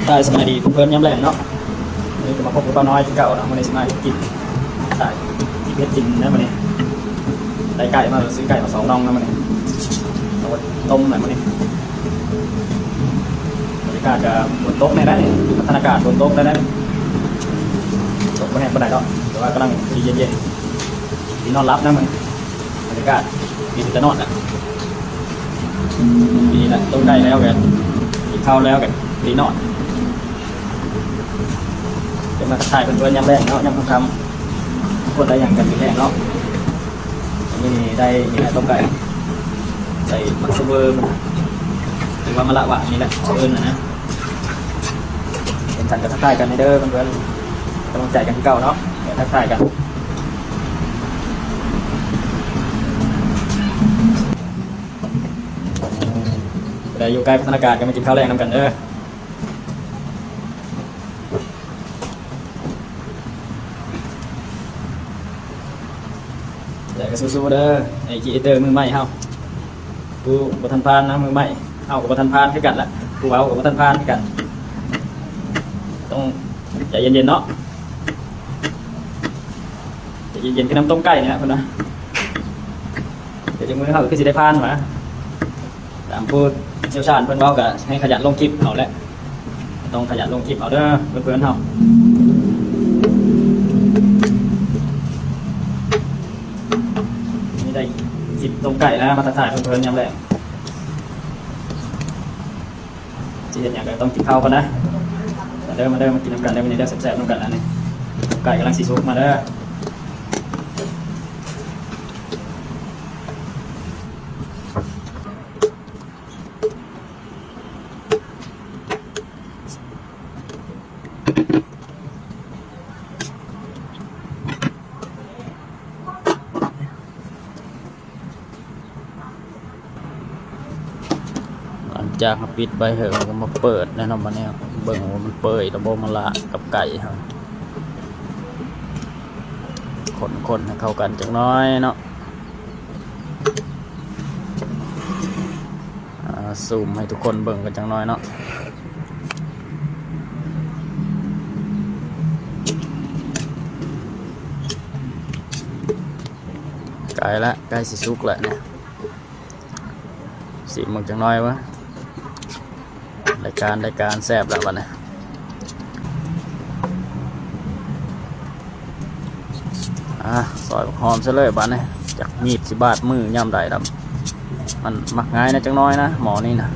ສະບາຍດີເພື່ອນໆ ຍາມແລງເນາະ. ມື້ນີ້ກໍມາພົບກັບປ້ານ້ອຍຄືເກົ່າເນາະ. ມື້ນີ້ຊິມາເຮັດກິນ ໄດ້ເຮັດກິນແລ້ວມື້ນີ້ ໄດ້ໄກ່ມາ ຊື້ໄກ່ມາສອງໜ່ອງແລ້ວມື້ນີ້ ເອົາໄວ້ຕົ້ມແລ້ວມື້ນີ້. ບັນຍາກາດກໍຝົນຕົກແດ່ໄດ໋ ພັດທະນາການຝົນຕົກແດ່ໄດ໋ ຕົກບໍ່ແຮງປານໃດດອກ ແຕ່ວ່າກຳລັງດີເຢັນໆ ດີນອນຫຼັບນະມື້ນີ້. ບັນຍາກາດດີເປັນຕານອນແຫຼະ. ດີລະ ຕົ້ມໄກ່ແລ້ວກໍ ກິນເຂົ້າແລ້ວກໍດີນອນ. ຈະມາທັກທາຍເພື່ອນໆ ຍາມແລງເນາະ ຍາມຄ່ຳໆ ທຸກຄົນໄດ້ຫຍັງກັນມື້ແລງເນາະ. ມື້ນີ້ໄດ້ ນີ້ແຫຼະ ຕົ້ມໄກ່ ໃສ່ໝາກຊະເວີ ຫຼືວ່າມະລະຫວານນີ້ແຫຼະ ເອີ້ນນະ. ເຫັນສັນກໍທັກທາຍກັນເດີເພື່ອນໆ ກຳລັງໃຈກັນຄືເກົ່າເນາະ ແມ່ນທັກທາຍກັນ. ຜູ້ໃດຢູ່ໃກ້ພັດທະນາການກໍມາກິນເຂົ້າແລງນຳກັນເດີ. ແລ້ວກໍສູ້ໆເດີ ໄອ້ຄຣີເອເຕີມືໃໝ່ເຮົາ ຜູ້ບໍ່ທັນຜ່ານນະ ມືໃໝ່ ເຮົາກໍບໍ່ທັນຜ່ານຄືກັນລະ ຜູ້ເວົ້າກໍບໍ່ທັນຜ່ານຄືກັນ. ຕ້ອງໃຈເຢັນໆເນາະ ໃຈເຢັນໆ ຄືນ້ຳຕົ້ມໄກ່ນີ້ແຫຼະເພິ່ນວ່າ. ແຕ່ຈັກມື້ເຮົາກໍຄືຊິໄດ້ຜ່ານຫວາ. ຕາມຜູ້ຊ່ຽວຊານເພິ່ນເວົ້າກໍໃຫ້ຂະຫຍັນລົງຄລິບເອົາແຫຼະ ຕ້ອງຂະຫຍັນລົງຄລິບເອົາເດີເພື່ອນໆເຮົາ. ນີ້ໄດ້ຄລິບຕົ້ມໄກ່ແລ້ວ ມາທັກທາຍເພື່ອນໆ ຍາມແລງ. ຊິເຮັດຫຍັງກໍຕ້ອງກິນເຂົ້າກ່ອນນະ. ມາເດີ ມາເດີ ມາກິນນຳກັນເດີ ມື້ນີ້ເດີ ແຊບໆນຳກັນ. ອັນນີ້ ໄກ່ກຳລັງຊິສຸກ ມາເດີ. ຫຼັງຈາກເຮົາປິດໄວ້ເຫິງ ເຮົາກໍມາເປີດແນ່ນອນ. ບັດນີ້ເບິ່ງວ່າມັນເປື່ອຍແລ້ວບໍ່ ມະລະກັບໄກ່ເຮົາ. ຄົນໆໃຫ້ເຂົ້າກັນຈັກໜ້ອຍເນາະ. ອາ ຊູມໃຫ້ທຸກຄົນເບິ່ງກັນຈັກໜ້ອຍເນາະ. ໃກ້ລະ ໃກ້ຊິສຸກລະນີ້. ຊີມເບິ່ງຈັກໜ້ອຍວະ. ໄດ້ການ ໄດ້ການ ແຊບລະບັດນີ້. ອາ ຊອຍບັກຫອມໃສ່ເລີຍບັດນີ້. ຈັກມີດຊິບາດມືຍາມໃດດຳ. ມັນໝັກງ່າຍແດ່ຈັກໜ້ອຍນະ ໝໍນີ້ນະ.